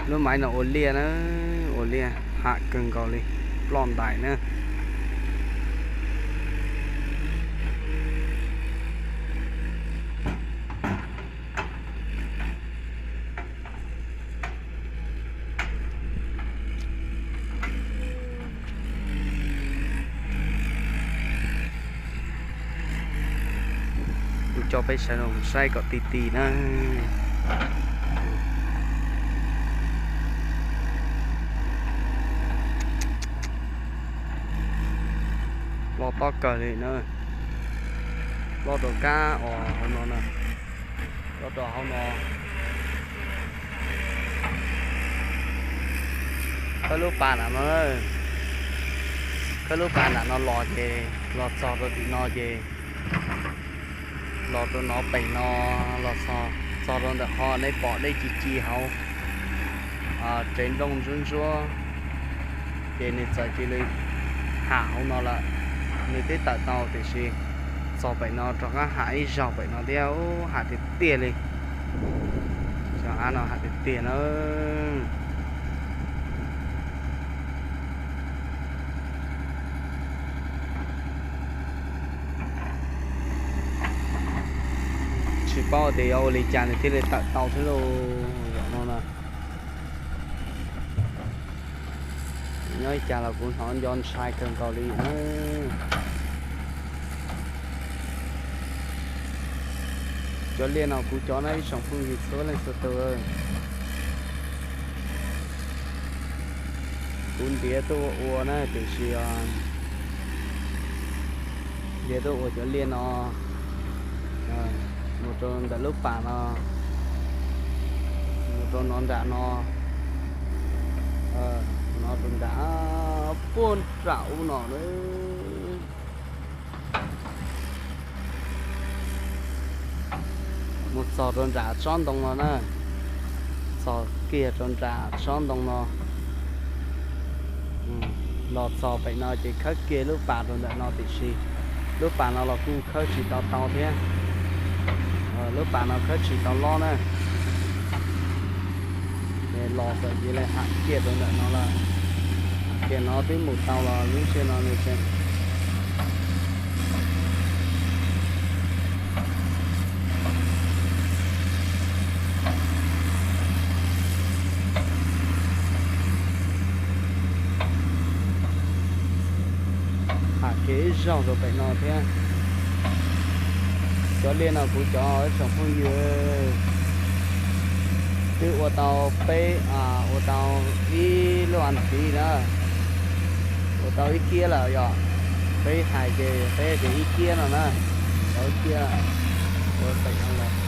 Lub maiv no ua liaj na, ua liaj ham kawg nkaus li, ploj ntais na. Kuv coj peb sawv daws saib kom ti ti na. Loj tob kawg li na. Loj rau kab os hauv no na. Loj rau hauv no. Khawb lub pas nram no, khawb lub pas nram no los ces los txog rau tim no ces los rau no pem no, los txog rau ntawm qhov nej pom dej ci ci hauv tsev nplooj ntsuab ntsuab, ces nws txawm cia li ham hauv no lawm. Nws twb tawm tau tiam sis txog pem no rov qab ham ib zaug pem no thiab, ham tiag tiag li. Cov av no ham tiag tiag na. Tsis paub tias yuav ua li cas nws thiaj li tawm tau thiab lauj, zaum no na. Nyob li cas los kuv hnov nco ntshai kawg nkaus li na. Cov liaj no kuv cov na ib tsoom phooj ywg txhua leej txhua tus. Kuv ntiav tuaj ua ua na tiam sis ntiav tuaj ua cov liaj no mus rau ntawm lub pas no, mus rau no nram no, no rau nram puag nram ub no na. Mus txog rau nram tsob ntoo no na, txog kiag rau nram tsob ntoo no. Los txog pem no ces khawb kiag lub pas rau ntawm no tiam sis lub pas no los kuj khawb tsis tau tau thiab. Lub pas no khawb tsis tau lob na. Los txawm cia li ham kiag rau ntawm no lawm. Kiag no twb mus tau los lub sij no nws tseem ham kiag ib zaug rau pem no thiab. Cov liaj no kuv cov ib tsoom phooj ywg, twb ua tau peb, ua tau ib lub as thiv na, ua tau ib kiab lawm yom. Peb hais ces peb tias ib kiab no na, tau ib kiab, ua pem no lawm.